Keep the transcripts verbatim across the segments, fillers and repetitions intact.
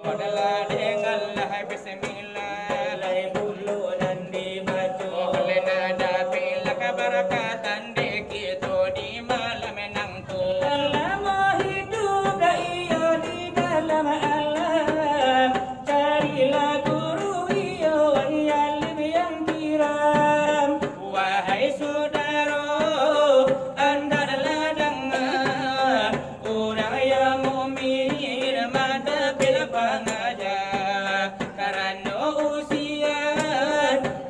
Adalah dengarlah bismillah. Lai pulo nan dibaco. Oleh nada pila kabarakatan di kito di malam nangko. Salamo hidup dah iyo di dalam alam, carilah guru iyo, wahai alim yang kiram. Wahai sudaro, andaklah danga, urang yang mukmin mantap pangaja. Karano usia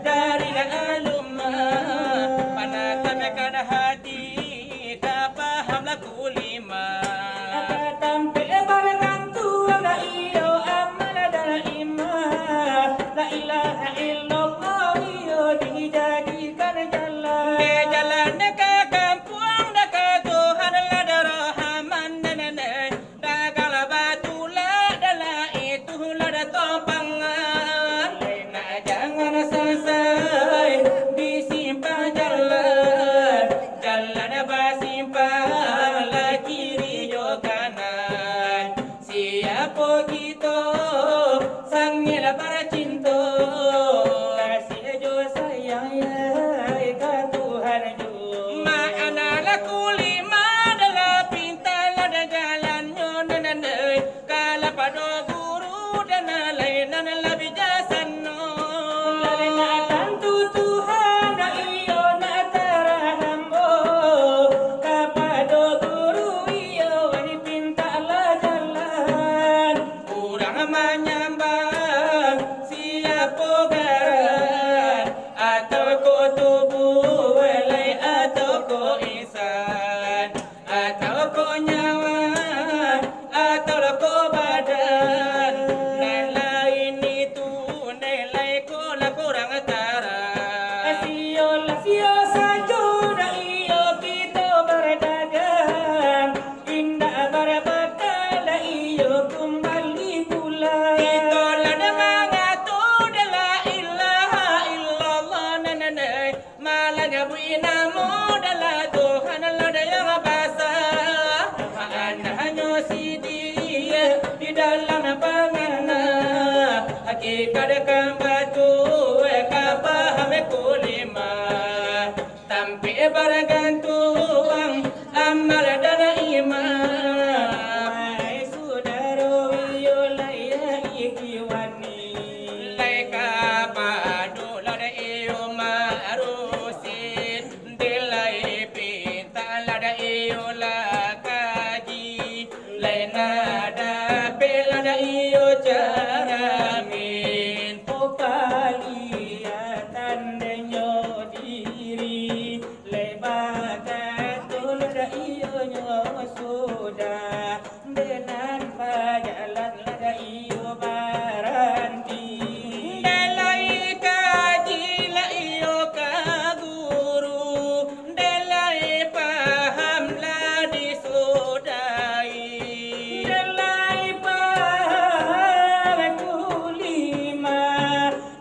dari alun, panatapkan hati, ka paham laku lima. Ka tampek bagantuang, dah iyo amal dan iman. La ilaha illallah iyo dijadikan jalan. Dek jalan ka kampuang, dek ka Tuhan lah dah Rahman, nene. Dagang lah batu lah, dah lah itu lah dah tompangan. Nak jangan sasai di simpang jalan. Jalan basimpang lah kiri jo kanan. Siapo kito sangaik lah bacinto, kasiah jo sayang, yai, ka Tuhan jo. Makna laku lima adalah pintalah dah jalannyo, nan, nan, nan. Kalau pado guru dan lain nan lah bijaksano. Lai nak tantu Tuhan, dah iyo nak tarang ambo. Kapado guru iyo, wahai pintalah jalan. Urang manyambah siapo garan, atau ko tubuah lai atau ko insan. Atau ko nyawa, atau lah ko badan, nan lain itu, nan lain ko lah kurang tarang. Sio lah sio sajo, dah iyo kito bardagang, indak barbakal, dah iyo kumbali pulang. Kito lah dah mangato, dah la ilaha illallah, nan, nan, nan. Malah nyabuik namo dalam Tuhan lah dah yang basa. Anda hanyo sidiak di dalam pangana. Hakikat kan batu ka paham kulima. Tampek bagantuang amal dan iman. Wahai sudaro, iyo lai ikiwani. Lai ka pado lah dah iyo marusin. Dek lai pinta lah dah iyo lah kaji. Lai nada pek lah dah iyo caramin. Popaliatan denyo diri. Lai bakato lah dah iyo nyo sudah. Dek nan bajalan lah dah iyo baranti. Dek lai kaji lah iyo ka guru. Dek lai paham lah disudai. Dek lai paham kulima.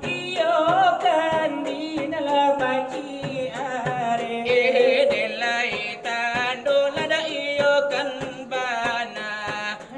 Iyo kan di dalam pacik ari. Eh, dek lai tando lah dah iyo kan bana.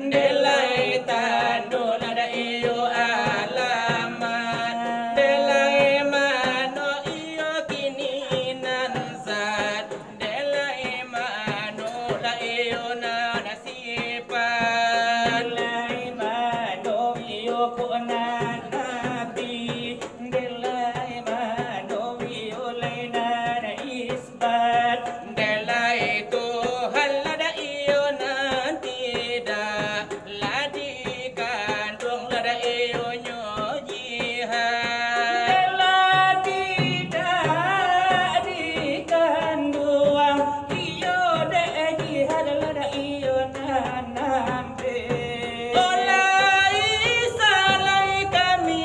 Dek lai tando lah dah iyo alamat. Dek lai mano iyo kini nan sat. Dek lai mano lah iyo nan sifat. Dek lai mano iyo ko nan nabi. Dek lai mano iyo lai nan isbat. Dek lai Tuhan lah dah iyo nan tidak. Lah dikanduang lah dah iyo nyo jihad. Dek lah tidak dikanduang iyo dek jihad, lah dah iyo nan ampek. Oh, laisa lai kami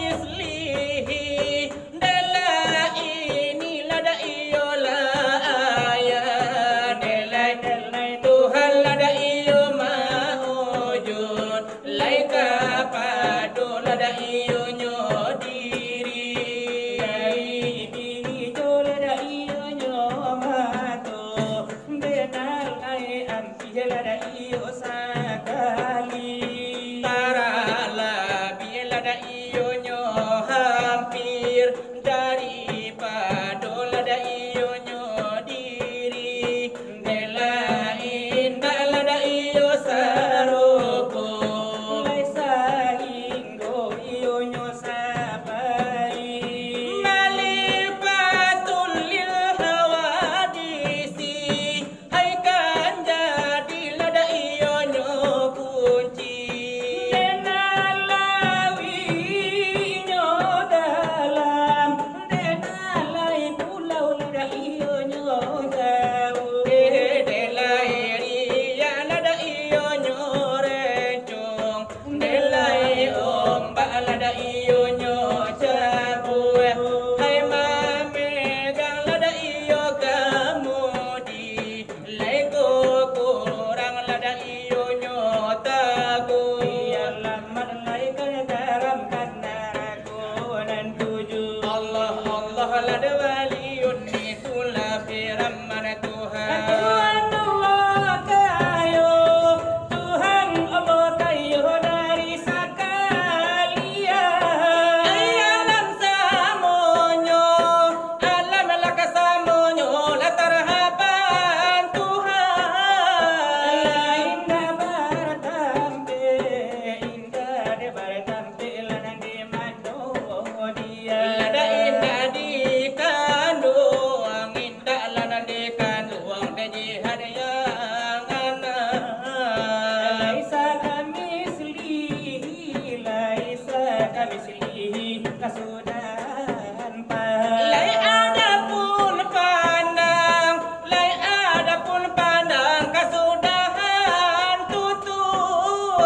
mislihi kasudahan pan. Lai adapun pandang, lai adapun pandang kasudahan tutup.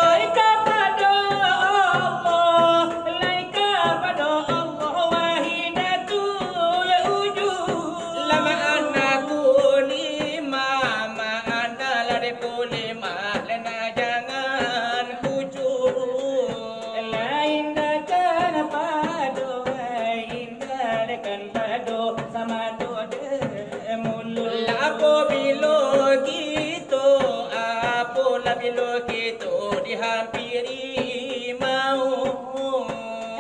Lai kapado Allah, lai kapado Allah wahidatul wujud. Lah ma'ana kulima, ma'ana lah dek kulima, lena jangan kucuh. Lain dakan pado, lain dakan pado, sama tu de mulu. Lah apabilo kito, apo lah bilo kito dihampiri maut.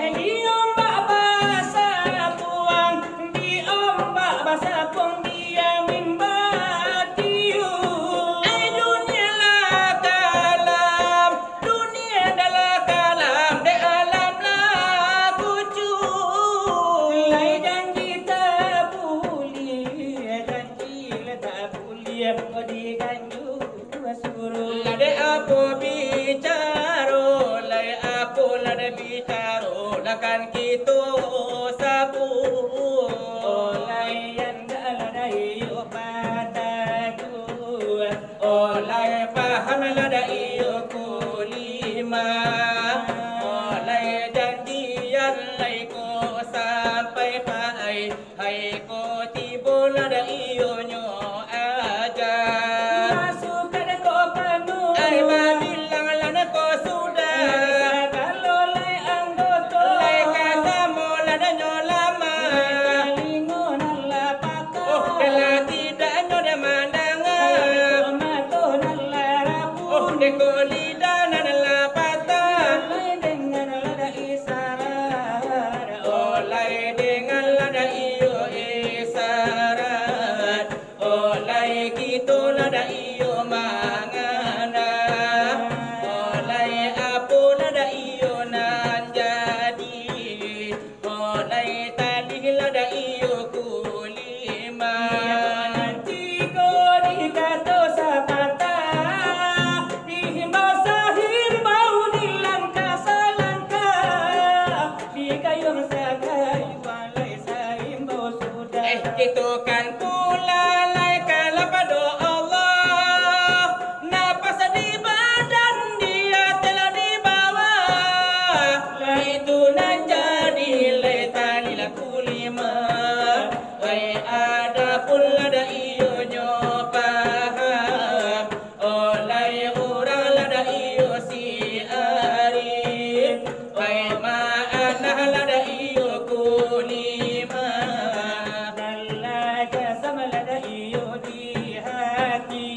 Diombak basapuang, diombak basapuang, diangin batiup. Ai dunia lah kalam, dunia dah lah kalam, dek alam lah kucuh. Lai janji tak buliah, janji lah tak buliah, kok diganjua suruah. Lah dek apo bicaro, lai apo lah dek bicaro, lah kan kito sabuik. Oh, lai andak lah dek iyo patajuah. Oh, lai paham lah dek iyo kulima. Oh, lai janjian lai ko sampai paai. Hai ko tibo lah dek iyonyo aja. Masukan ko panu. Ai babilang lah nako sudah. Sagalo lai anggoto. Lai ka samo lah dek nyo lama. Lai talingo nan lah paka. Oh, kala tidaknyo dek mandanga. Ai ko mato nan lah rapuh. Oh, dek ko lidah nan lah patah. Lai dengan lah dek isarat. Oh, lai dengan lah dek iyo isarat. Oh, lai kito lah dek iyo mangana. Oh, lai apo lah dek iyo nan jadi. Oh, lai talih lah dek iyo kulima. Jiko dikato sapatah, dihimbau sahimbau, dilangkah salangkah, digayuang sagayuang, lai saimbau sudah. Eh, kito kan pulang lai ka lapado Allah, napas di badan, di ateh lah di bawah. Lah itu nan jadi lai tali lah kulima. Ai adapun lah dek iyonyo paham. Oh, lai urang lah dek iyo si arif. Ai ma'anah lah dek iyo kulima. Dan lah jazam lah dek iyo di hati.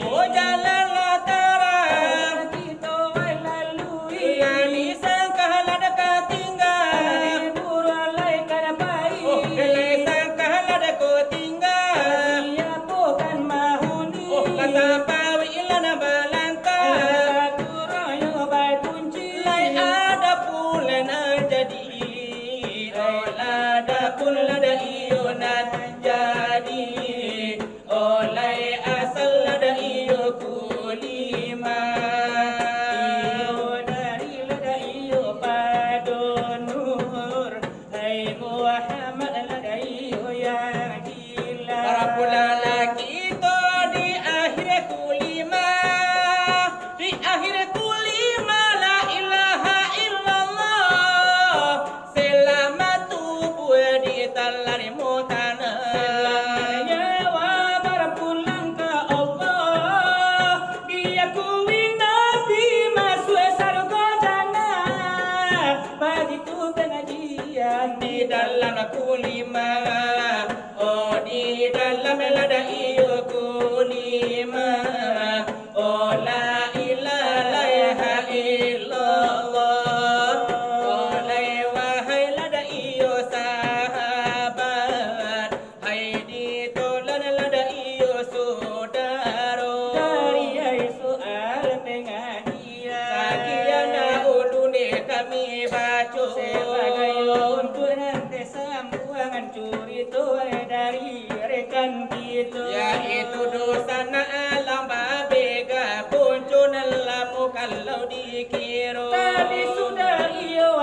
Oh, jalan lah tarang. Kito ai lalui. Lai sangkah lah dek ka tingga. Lai buruang lai ka dapai. Oh, lai sangkah lah dek ko tingga. Siapo kan mahuni. Oh, lah tapawi lah nan balangkah. Lah kuronyo bakunci. Lai adapun lai nan jadi. Oh, lah adapun lah dek iyo nan jadi. Oh, lai asal lah dek iyo kulima. Iyo dari lah dek iyo pado nur. Hai Muhammad lah dek iyo yang gila. Para pulala kito di akhir kulima. Di akhir kulima la ilaha illallah. Salamaik tubuah di talan mutana. Salamaik nyawa bapulang ka Allah. Diakui Nabi masuak sarugo jannah. Bagitu pangajian di dalam kulima. Oh, di dalam lah dek iyo kulima. Oh, la ilaha illallah. Oh, lai wahai lah dek iyo sahabat. Hai ditolan lah dek iyo sudaro. Dari ai soal pangajian. Sakian dahulu ni kami baco. Sabagai untuak nan tasambuang curito dari rekan kito. Yaitu dosa nan alam babega, punco nan lamo kalau dikiro. Tapi sudah iyo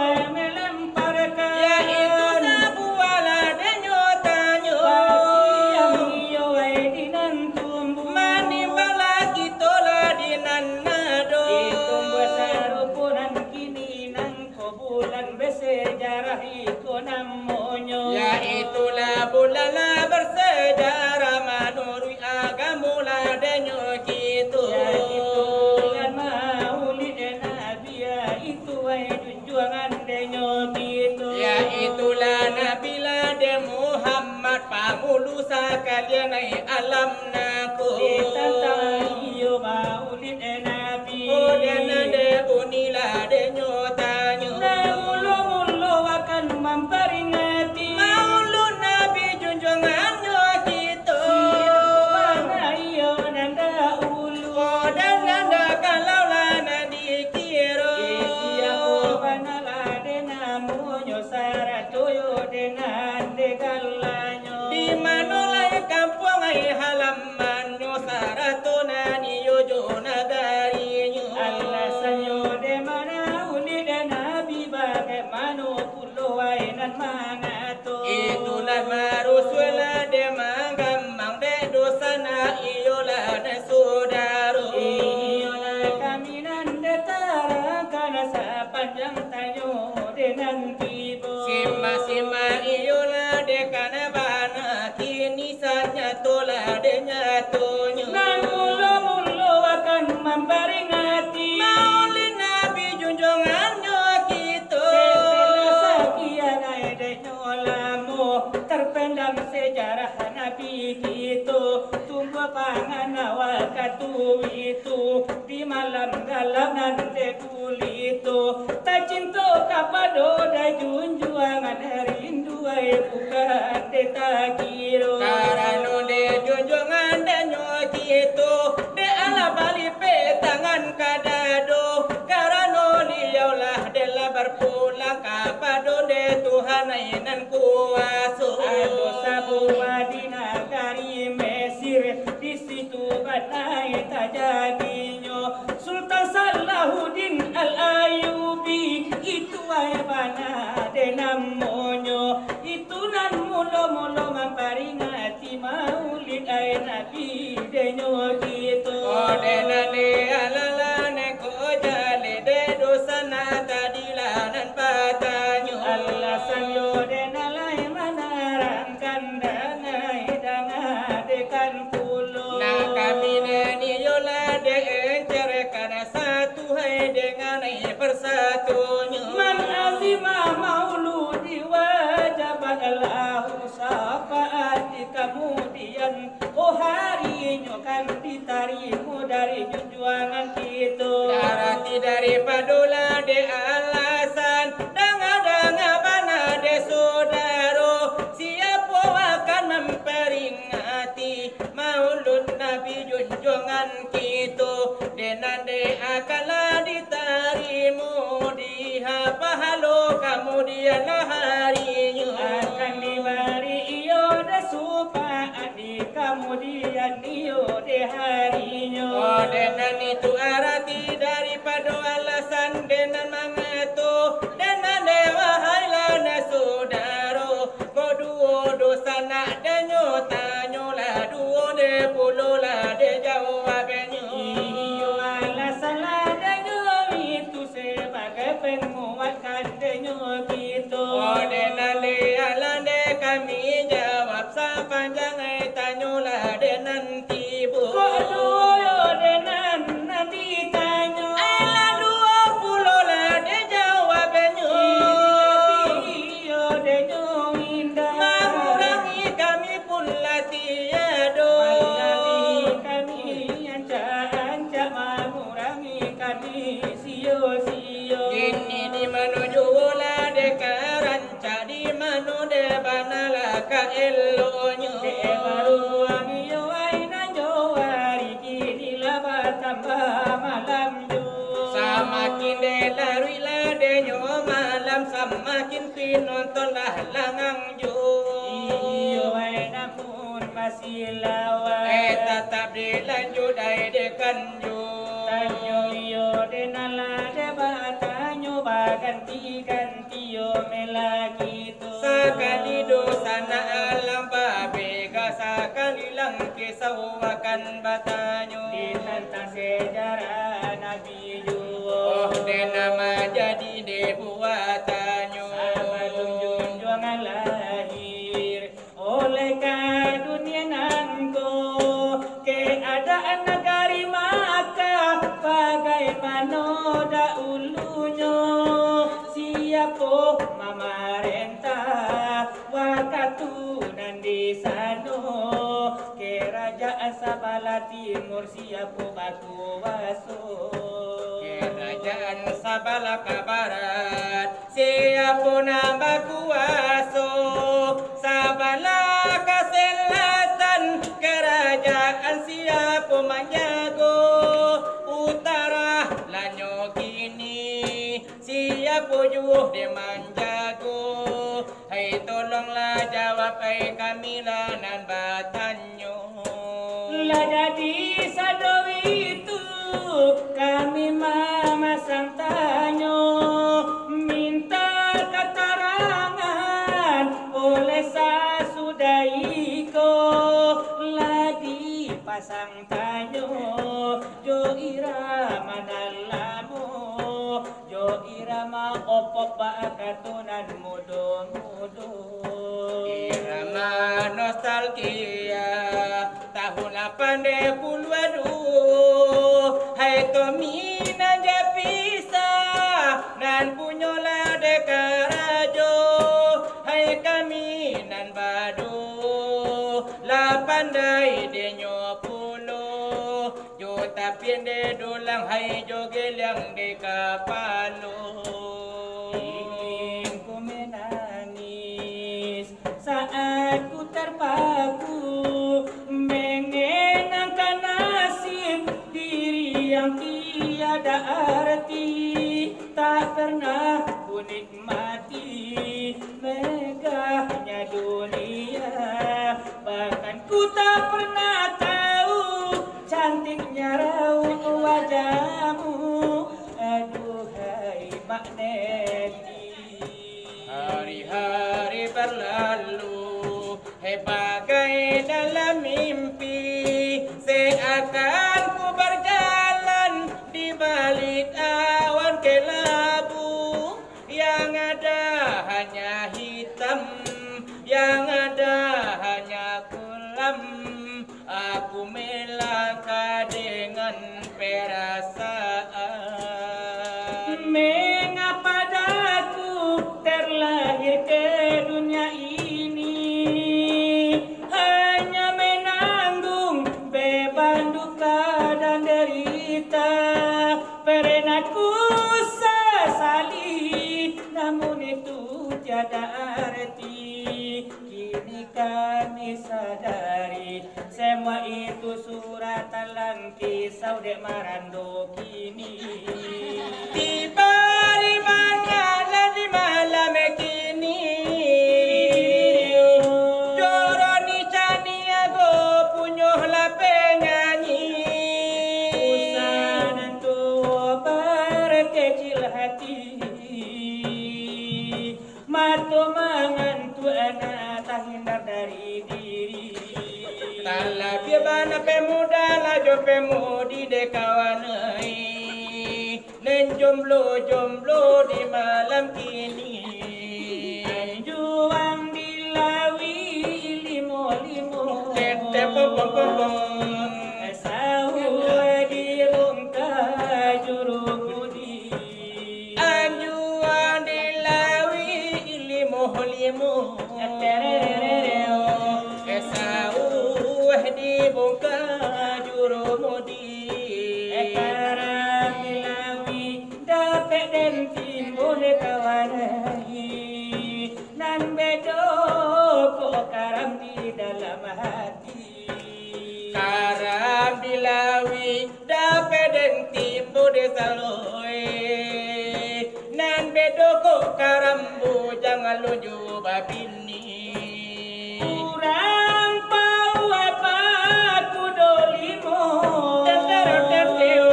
Sejarah iko namonyo. Yaitulah bulan lah bersejarah manuruik agamo lah denyo kito. Yaitu bulan Maulid Nabi, yaitu wahai junjuangan denyo kito. Yaitulah Nabi lah de Muhammad, pangulu sakalian ai alam nangko. Di tantang iyo Maulid Nabi. Oh, dan ade bunyi lah denyo tanyo. Nah, mulo-mulo akan mamperingati Maulud Nabi junjuangannyo kito. Situ bana iyo nan dahulu. Oh, dan nan kalau lah nan dikiro. Isi apo bana lah de namonyo sarato yo dengan de galanyo. Di mano lai kampuang ai halamannyo, sarato nan iyo jo nagarinyo. Alasannyo de Maulid Nabi, bagaimano pulo ai nan mangato. Itulah marusuahlah de manggamang dek dosa nak iyolah nan sudaro. Iyolah kami nan de tarangkan sapanjang tanyo de nan tibo. Simak-simak iyolah de kana bana kini sanyatolah de nyatonyo. Nan mulo-mulo akan mamperingati Maulid Nabi junjuangannyo kito. Setelah sakian ai denyo lamo terpendam sejarah Nabi kito, tumbuah pangan wakatu itu di malam galam nan de bulito. Tacinto kapado dek junjuangan, rindu ai bukan de takiro. Karano de junjuangan denyo kito, de alah balipek tangan ka dado. Karano liau lah de lah berpulang kapado de Tuhan ai nan kuaso. Ado sabuah di nagari Mesir, di situ bana ai tajadinyo. Sultan Salahuddin Al-Ayyubi, itu ai bana de namonyo. Itu nan mulo-mulo mamperingati Maulid ai Nabi denyo kito. Oh, de nan de alah-alah ne ko jaleh de dosa nak tadi lah nan batanyo. Alasannyo de nan lai manarangkan, dangai-dangai de kan pulo. Nak kami nan iyolah de encerkan satu hai dengan ai persatonyo. Man azima mauludi wajabat lahu syafaat, kamudian, oh, harinyo kan ditarimo dari junjuangan kito. Arati daripado lah de alasan, danga-danga bana de sudaro, siapo akan mamperingati Maulud Nabi junjuangan kito, de nan de akan lah ditarimo di ha pahalo kamudian harinyo. Akan dibari iyo de supaat di kamudian iyo de harinyo. Oh, de nan itu arati daripado alasan de nan mangato, de nan de wahai lah ne sudaro. Ko duo dosa nak denyo tanyo lah, duo de pulo lah de jawabnyo. Iyo alasan lah denyo itu sabagai panguat ka denyo kito. Oh, de nan de alah de kami jawab sapanjang ai tanyo lah de nan tibo. Ko duo yo de nan, nan ditanyo. Ai lah duo pulo lah de jawabnyo. Iyo denyo indak. Mangurangi kami pun lah tiado. Mangurangi kami ancak-ancak, mangurangi kami sio-sio. Kini di mano juo lah de ka rancak, di mano de bana lah ka eloknyo. Dek baruang iyo ai nan jo ari, kini lah batambah malam juo. Samakin de laruik lah denyo malam, samakin pinonton lah langang juo. Iyo ai namun masih lawa. Eh, tatap dilanjut ai de kan juo. Tanyo iyo de nan lah de batanyo, baganti-ganti iyo me lah kito. Sakali dosa nak alam babega, sakali langkeh sauakan batanyo. Di tantang sejarah Nabi juo. Oh, de nan manjadi de buatanyo. Sabalun Siapo mamarentah wakatu nan di sano? Kerajaan sabalah timur siapo bakuaso? Kerajaan sabalah ka barat siapo nan bakuaso? Sabalah ka selatan kerajaan siapo manjago? Utara lanyo kini siapo juo dek manjago? Hai, tolonglah jawab, hai, kami lah nan batanyo. Lah jadi sado itu, kami mamasang tanyo, minta katarangan, oleh sasudah iko lah dipasang tanyo, jo irama nan lamo, jo irama opok bakato nan mudo-mudo. Irama nostalgia tahun lapan puluah duo. Hai kami nan ja pisah, nan punyo lah dek karajo. Hai kami nan baduo, lah pandai dek nyo pulo. Jo tapian dek dulang, hai, jo geliang dek kapalo. Ingin ku menangis saat ku terpaku, mengenangkan nasib diri yang tiada arti. Tak pernah ku nikmati megahnya dunia, bahkan ku tak pernah tahu cantiknya raut wajahmu. Aduhai Mak Neti. Hari-hari berlalu, hai, bagai dalam mimpi, seakan ku berjalan di balik awan kelabu. Yang ada hanya hitam, yang ada hanya kelam. Aku melangkah dengan perasaan. Mengapa aku terlahir ke dunia ini, hanya menanggung beban duka dan derita? Pernah ku sasali, namun itu tiada arti. Kini kami sadari, semua itu suratan langkisau dek Marando kini. Tiba di manyalah di malam kini, Joroni Caniago punyo lah penyanyi. Usah nan tuo berkecil hati. Mato mangantuak nak tahindar dari diri. Talabiah bana pemuda lah jo pemudi dek kawan ai. Nan jomblo-jomblo di malam kini. Anjuang di Lawi limo-limo. Tete pom pom pom pom. Sauah di Bungka Jurumudi. Anjuang di Lawi limo-limo. Sauah di Bungka Jurumudi. Karam di Lawi dapek den timbun kawan ai. Nan bedo kok karam di dalam hati. Karam di Lawi dapek den timbun saloi. Nan bedo kok karam bujang alun jo babini. Urang pauah bakudo limo. Tentara tenteo.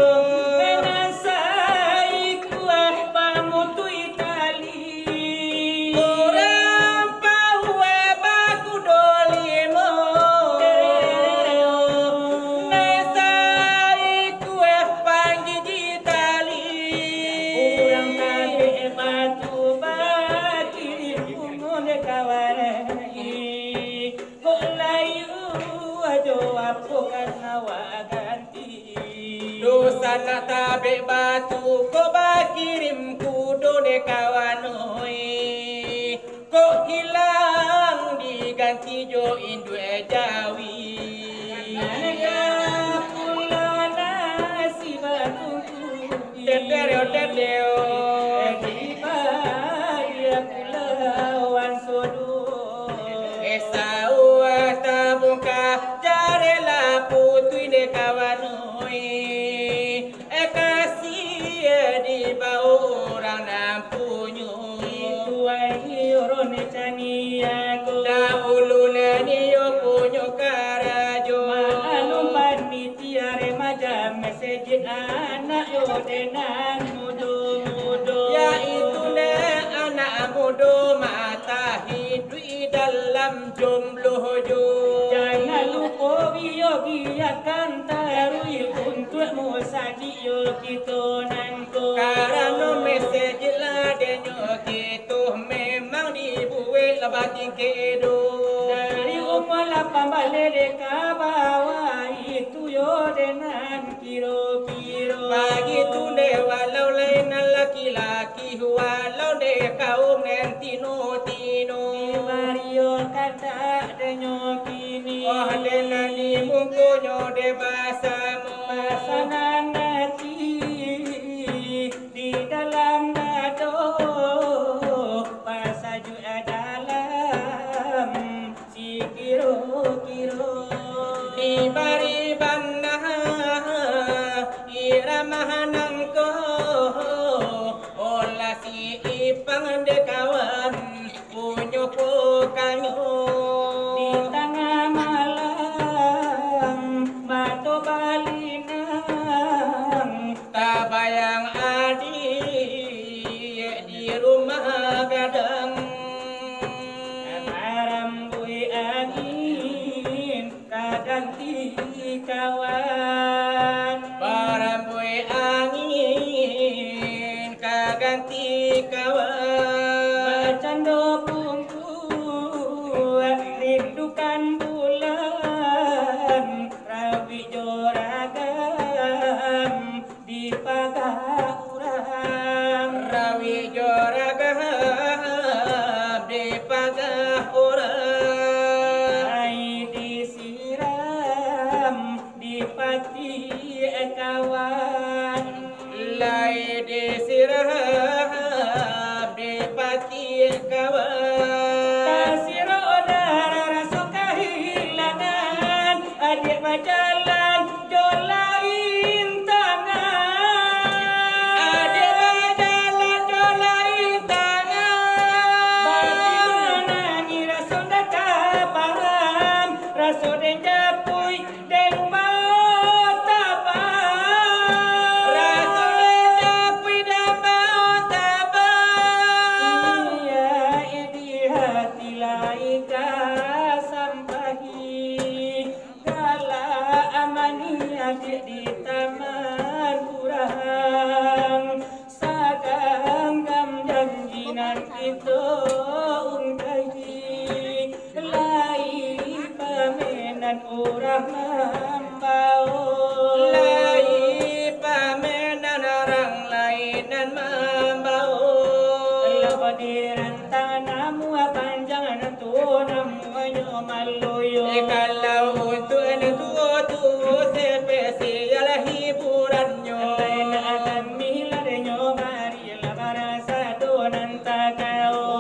Nan saikuah pamutuih tali. Urang pauah bakudo limo. Nan saikuah panggigi tali. Urang tabek batu bakirim bungo dek kawan ai. Kok layu ajo apo kan awak ganti. Dosa nak tabek batu, kok bakirim kudo dek kawan, oi. Tijo induak jawi. Nalika pulo nasi batungku. Teteo, teteo. Di baliak pulauan sodo. Esau tabungkah jarela putuih dek kawan oi. Eh, kasiah dibao urang nan punyo. Itu ahi urun caniago. Dahulu nan iyo punyo karajo. Maklum panitia remaja masajik anak yo denan mudo-mudo. Yaitu nan anak mudo matahiduik dalam jomblo jo. Jangan lupo biyo-biyakan taruih untuak musajik yo kito nan ko. Karano mesej lah denyo kito memang dibuek lah batingkek do. Dari umua lapan baleh dek ka bawah itu yo denan kiro-kiro. Bagitu dek walau lai nan laki-laki. Walau dek kaum nan tino-tino. Dibario katak denyo kini. Oh, dek nan di mukonyo dek basamo. Pasanan ati di dalam dado, pasajuak dalam sikiro-kiro. Dibari bana irama nangko, olah si Ipang dek kawan punyo pokanyo. Di tangah malam, mato balinang, tabayang adiak di rumah gadang. Barambuik angin ka ganti kawan. Barambuik angin ka ganti kawan. Bacando pungkuak rindukan bulan, rawik jo ragam di pagah urang. Rawik jo ragam di pagah urang. Lai disiram di patiak kawan. Lai disiram di patiak kawan. Tasirok darah raso kahilangan. Adiak bajalan jo lain tangan. Adiak bajalan jo lain tangan. Batin manangih raso ndak tapaham. Raso den japuik den bao tabang. Raso den japuik den bao tabang. Niaik di hati lai ka sampahi. Galak amani adiak di taman urang. Saganggam janji nan kito ungkahi. Lai pamenan urang mambao. Lai pamenan urang lain nan mambao. Lah badiran tanamu panjang nan tuo namuanyo maluyo. Eh, kalau untuak nan tuo tu spesial hiburannyo. Lain akan miladenyo bari.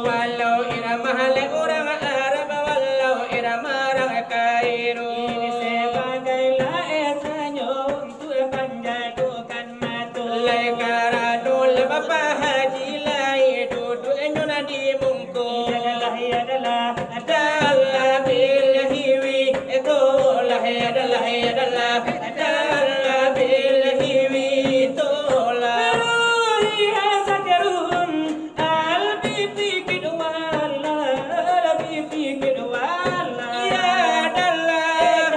Walau irama halai urang Arab, walau irama urang Kairo. Ini sebagai laesanyo untuk panjagokan mato. Lai karano lah Bapak Haji lai duduaknyo nan di mungko. Iya adalah, iya adalah. Adalah bil hiwi, itulah, adalah, adalah. Adalah bil hiwi, itulah. Ruhi hasadarun. Albi fikir wala, albi fikir wala. Ya dalah,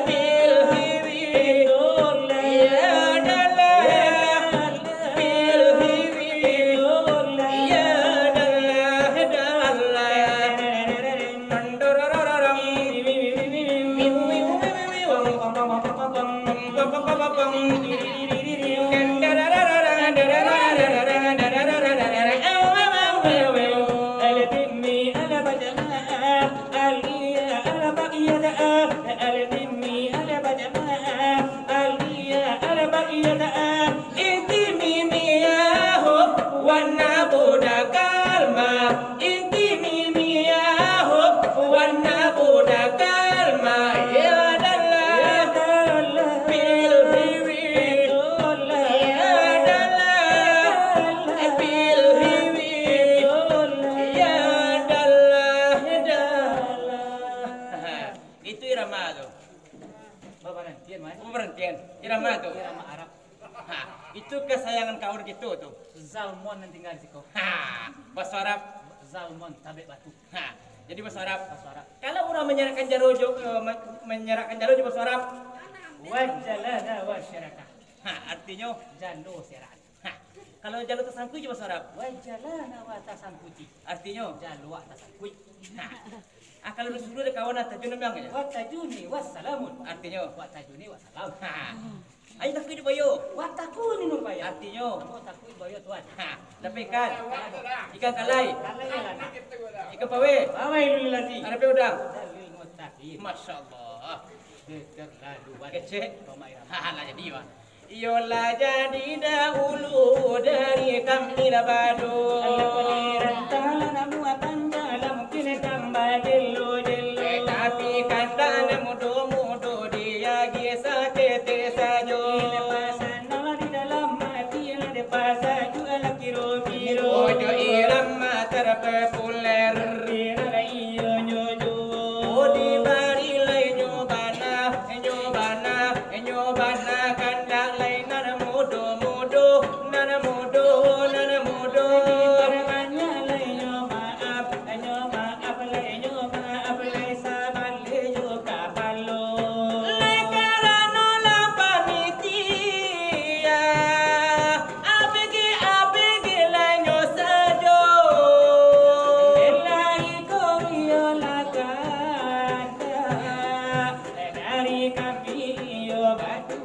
bil hiwi. Ya dalah, bil hiwi. Ya dalah, dalah. Kawan kito tu. Zalmon nan tinggal di siko. Ha, baso Arab. Zalmon, tabek batu. Ha, jadi baso Arab. Baso Arab. Kalau urang manyerakkan jaro jo, eh, ma-, manyerakkan jaro jo baso Arab. Wajalana wasyaraka. Ha, artinyo? Jalo serak. Ha, kalau jalo tasangkuik jo baso Arab. Wajalana watasangkuti. Artinyo? Jalo tasangkuik. Ha. Ah, kalau disuruh ada kawan lah, tajun nembang aja. Watajuni wassalamun. Artinyo? Watajuni wassalam. Ha. Ayo takuik di boyo. Watakuni nubaya. Artinyo? Ambo takuik boyo, Tuan. Ha. Dapek ikan? Ikan kalai. Kalai lah. Ikan pawe. Pawe dulu nanti. Ada pe udang? Dalil mustahil. Masya Allah. Keterlaluan. Kecek. Rhoma Irama. Ha, lah jadi, Bang. Iyo lah jadi dahulu dari kami lah badu. Alah, pangeran Ta'ala namuah panjang lah mungkin tambah jelo-jelo. Eh, tapi kandak nan mudo-mudo diagiah saketek sajo. Ina pasan di dalam hati lah dipasaju lah kiro-kiro. Ojo irama terpopuler. Kiro lah iyo nyo juo. Oh, dibari lai nyo bana. Nyo bana, nyo bana, kandak lai nan mudo-mudo, nan mudo, nan mudo. Banyak lai nyo maaf, nyo maaf lai, nyo maaf lai, sabaleh jo kapalo. Lai karano lah panitia. Abege, abege lah nyo sajo. Lai ko iyo lah kandak dari kami iyo badu.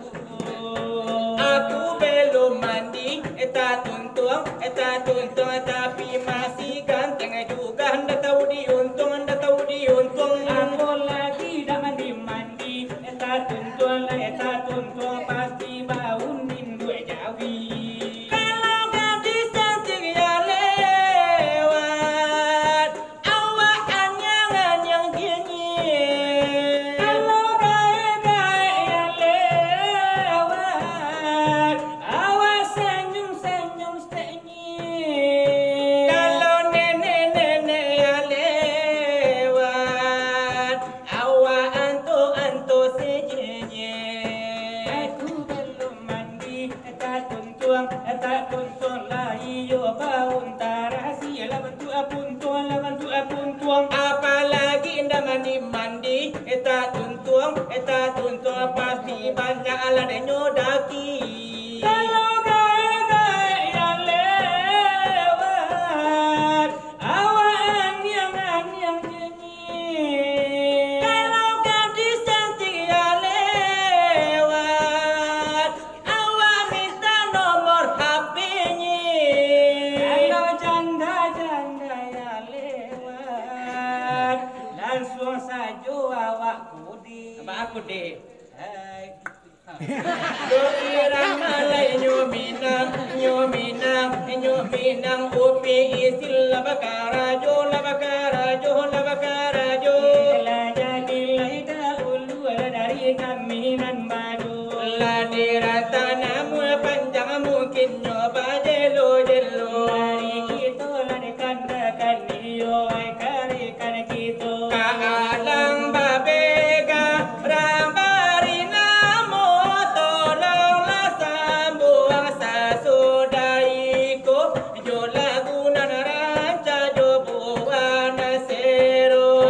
Aku belum mandi, eh, tatuntuang, eh, tatuntuang, tapi masih ganteng juga, ndak tahu diuntung, ndak tahu diuntung. Apolagi dah mandi-mandi, eh, tatuntuang, eh, tatuntuang, pasti bau ninduak jawi. Kalau gadis cantik ya lewat, awak anyang-anyang jengik. Kalau gaek-gaek ya lewat, awak senyum-senyum senyik. Kalau nenek-nenek ya lewat, awak anto-anto sejenyek. Aku belum mandi, tatuntuang, tatuntuang lah iyo bau, antah rasia lah bantuak puntuang, lah bantuak puntuang. Apalagi indak mandi-mandi, tatuntuang, tatuntuang, pasti banyak lah denyo daki. Kalau gaek-gaek ya lewat, awak anyang-anyang jengik. Kalau gadis cantik ya lewat, awak minta nomor H P-nyo. Kalau janda-janda ya lewat, langsuang sajo awak kode. Apa kode? Hai. Yo irama lai nyo Minang, nyo Minang, nyo Minang, upi isin lah bakarajo, lah bakarajo, lah bakarajo. Lah jadi lai dahulu lah dari kami nan badu. Lah dirata namuah panjang mungkin nyo bajelo-jelo. Mari kito lah dikandakan iyo, ai karikan kito. Ka alang babega, rang bari namo, tolonglah sambuang sasudah iko, jo lagu nan rancak jo buah nan sero.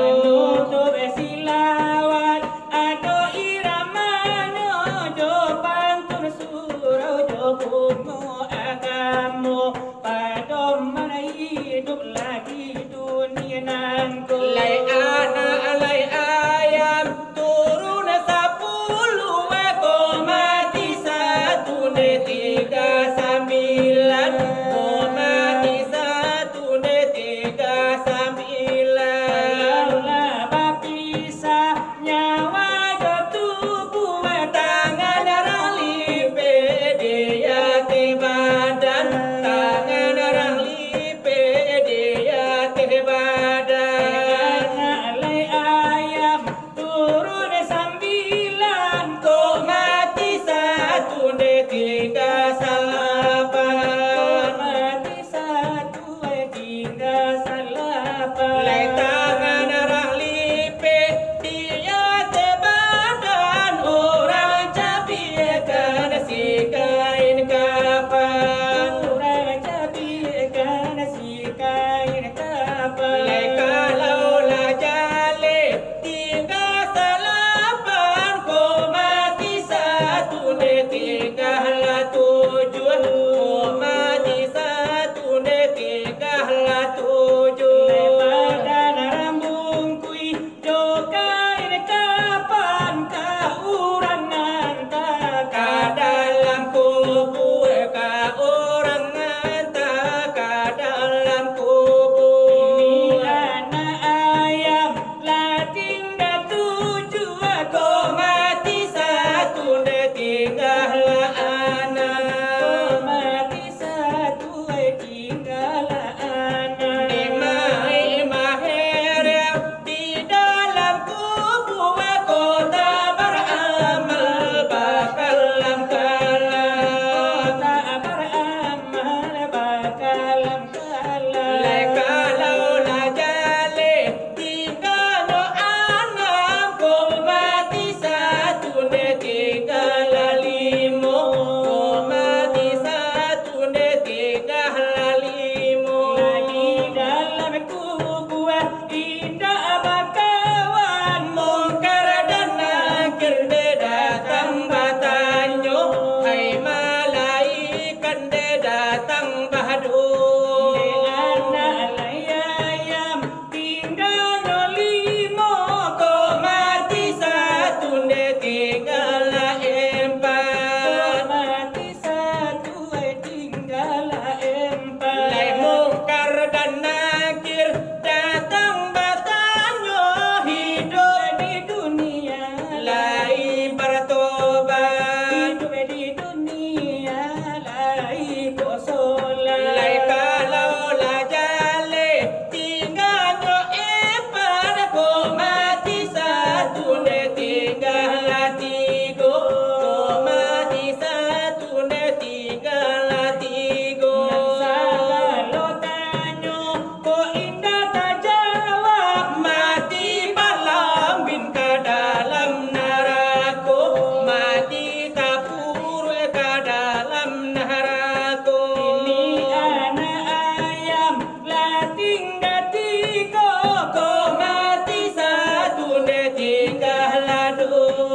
Tigo, ko mati satu, nde tinggalah duo.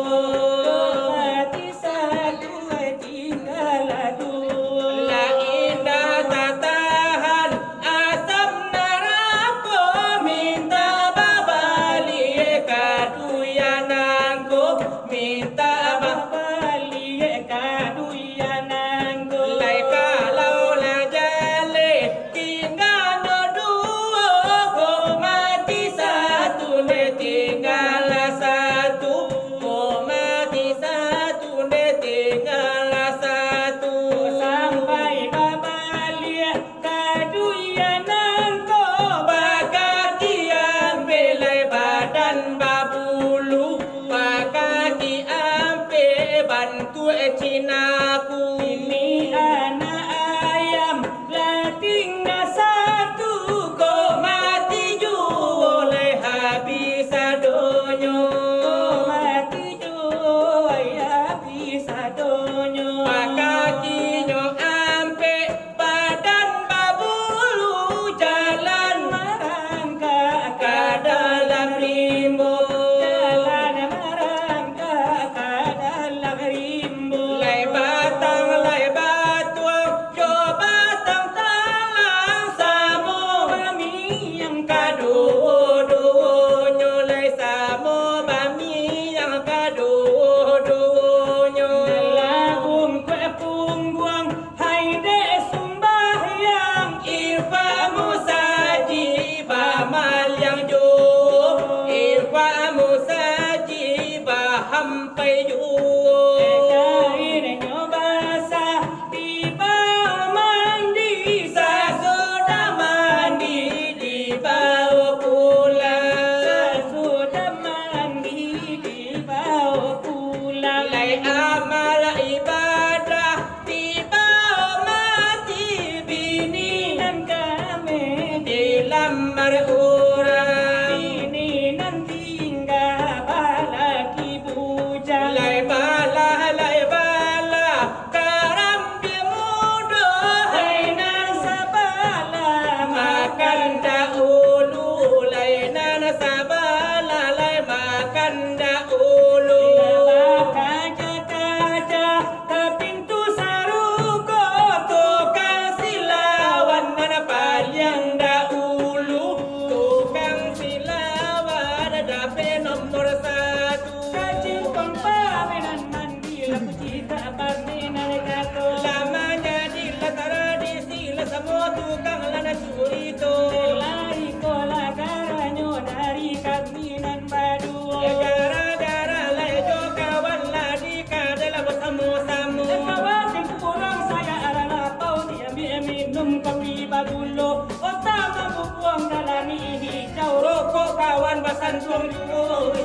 Ko mati satu, nde tinggalah duo. Lah indak tatahan asam narako, mintak babaliak ka duyan nangko, mintak babaliak ka duyan nangko. Lai kalau lah jaleh tingganyo duo, ko mati satu, nde tinggalah satu. Ko mati satu, nde tinggalah satu. Sampai babaliak ka duyan nangko, bakaki ampek lai badan babulu, bakaki ampek bantuak Cina ku. Ini anak ayam lah tingga satu, ko mati juo lai habis sadonyo. Ko mati juo lai habis sadonyo. Bakakinyo ampek, badan babulu, jalan marangkak ka dalam rimbo. Jalan marangkak ka dalam rimbo. Lai batang, lai batuang, jo batang talang, samo bamiang kaduo-duonyo, lai samo bamiang kaduo-duonyo. Lah bungkuak pungguang, hai dek sumbahyang, infak musajik bamaliang juo, infak musajik bahampai juo. Karinnyo basah, dibao mandi, sasudah mandi dibao pulang. Sasudah mandi dibao pulang. Lai amal ibadah dibao mati, bini nan kameh dilamar urang. Bini nan tingga balaki bujang. Lai balah, lai balah, karambia mudo, lai nan sabalah makan daulu, lai nan sabalah lai makan daulu. Bakaja-kaja ka pintu sarugo, tukang silawan nan paliang daulu, tukang silawan dapek nomor satu. Kacil pang pamenan mandi, laku cita pamenan kato. Lah manjadi lah tradisi, lah samo tukang lah nan curito. Lai ko lah garanyo dari kami nan baduo. Gara-gara lai jo kawan lah di kadai lah basamo-samo. Kawan urang sayo alah lapau, diambiak minum kopi bagulo. Otak mabubuang jalani hijau, rokok kawan basantuang juo.